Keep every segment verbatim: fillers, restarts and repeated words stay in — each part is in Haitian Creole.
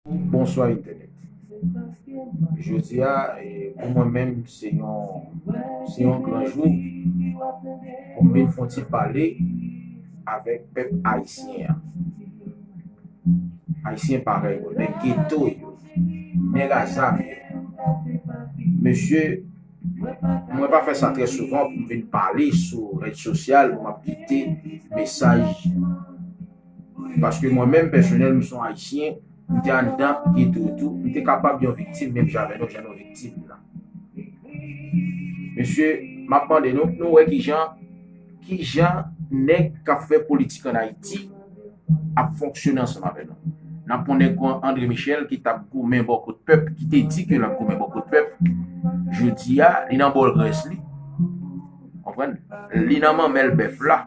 Bonswa entènèt. Jodi a, e, pou mwen menm, se yon, se yon gran jou pou m vin fè yon ti pale avèk pèp ayisyen an. Ayisyen parèy yo, nèg geto yo, nèg a zam yo. Mesye, mwen pa fè sa trè souvan pou m vin pale sou rèd sosyal, pou m ap kite mesaj. Paske mwen menm pèsonèl, m se yon ayisyen, m te anndan geto tou, m te kapab yon viktim menm jan avè nou, jan nou viktim nan. Mesye, m ap mande nou, nou wè kijan, kijan nèg k ap fè politik ann Ayiti ap fonksyone ansanm avè nou. N ap pran nèg kon André Michel ki t ap goumen bò kot pèp, ki te di ke l ap goumen bò kot pèp. Jodi a, li nan bòl grès li. Konprann? Li nan manmèl bèf la.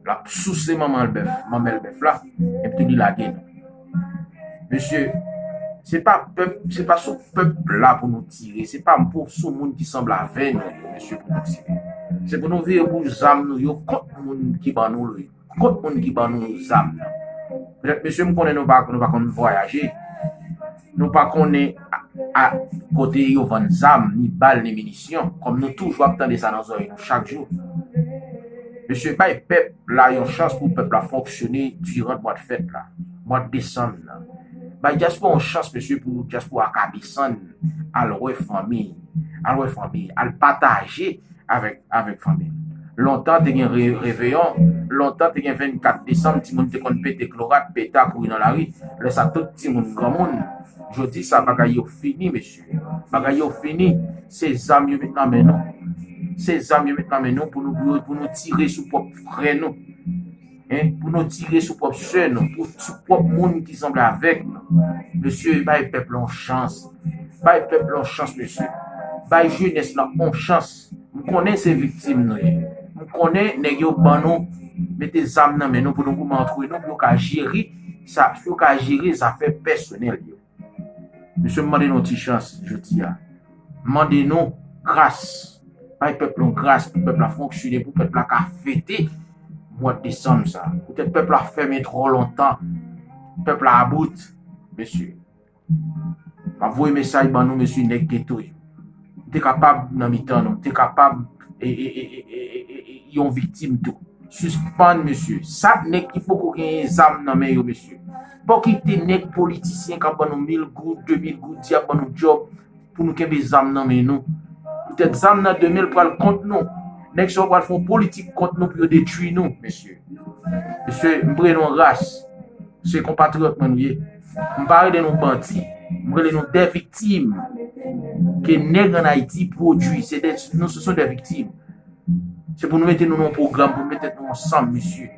L ap souse manmèl bèf, manmèl bèf la. Epi tou li lage nou. Mesye, se pa pèp, se pa sou pèp la pou nou tire, se pa pou, sou moun ki sanble avè nou yo, mesye, pou nou tire. Se pou nou vire pou zam nou yo kont moun ki ban nou, kont moun ki ban nou zam nan. Petèt, mesye, m konnen nou pa, nou pa konn vwayaje, nou pa konnen a, a kote yo vann zam, ni bal, ni minisyon, kòm nou toujou ap tande sa nan zòrèy nou chak jou. Mesye, bay pèp la yon chans pou pèp la fonksyone diran mwa d fèt la, mwa d desanm nan. Bay dyaspora yon chans, mesye, pou dyaspora ka desann, al wè fanmi, al wè fanmi, al pataje avèk, avèk fanmi. Lontan te gen re-, reveyon, lontan te gen vennkat desanm, timoun te konn pete klorat, peta, kouri nan lari. Lè sa tout timoun, granmoun, jodi sa bagay yo fini, mesye. Bagay yo fini. Se zam yo met nan men nou. Se zam yo met nan men nou pou nou, pou, pou nou tire sou pwòp frè nou. Hein? Pou nou tire sou pwòp sè nou, pou sou pwòp moun ki sanble avèk nou. Mesye, bay pèp la yon chans. Bay pèp la yon chans, mesye. Bay jenès la yon chans. M konnen se viktim nou ye. M konnen nèg yo ban nou, mete zam nan men nou pou nou goumen antre nou, pou yo ka jere sa, pou yo ka jere zafè pèsonèl yo. Mesye, m mande nou ti chans jodi a. M mande nou gras. Bay pèp la yon gras pou pèp la fonksyone, pou pèp la ka fete mwa desanm sa. Poutèt pèp la fèmen twò lontan. Pèp la about, mesye. M ap voye mesaj ban nou, mesye, nèg geto yo. M te kapab nan mitan nou, m te kapab e, e, e, e, e, e, e, yon viktim tou. Sispann, mesye. Sa nèg ki poko genyen zam nan men yo, mesye. Pa kite nèg politisyen k ap ban nou mil goud, de mil goud, di ap ban nou djòb pou nou kenbe zam nan men nou. Poutèt zam nan demen l pral kont nou. Nèg sa yo pral fè yon politik kont nou pou yo detwi nou, mesye. Mesye, m prè nou ras. Se konpatriyòt mwen nou ye. M pa rele nou bandi. M rele nou de viktim ke nèg ann Ayiti pwodui. Se de, nou, ce sont des victimes. Se pou nou mete nou nan yon pwogram, pou nou mete tèt nou ansanm, mesye.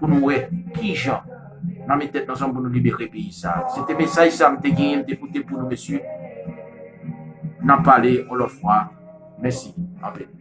Pou nou wè kijan n a mete tèt nou ansanm pou nou libere peyi sa. Se te mesaj sa m te genyen, m te pote pou nou, mesye. N a pale yon lòt fwa. Mèsi anpil.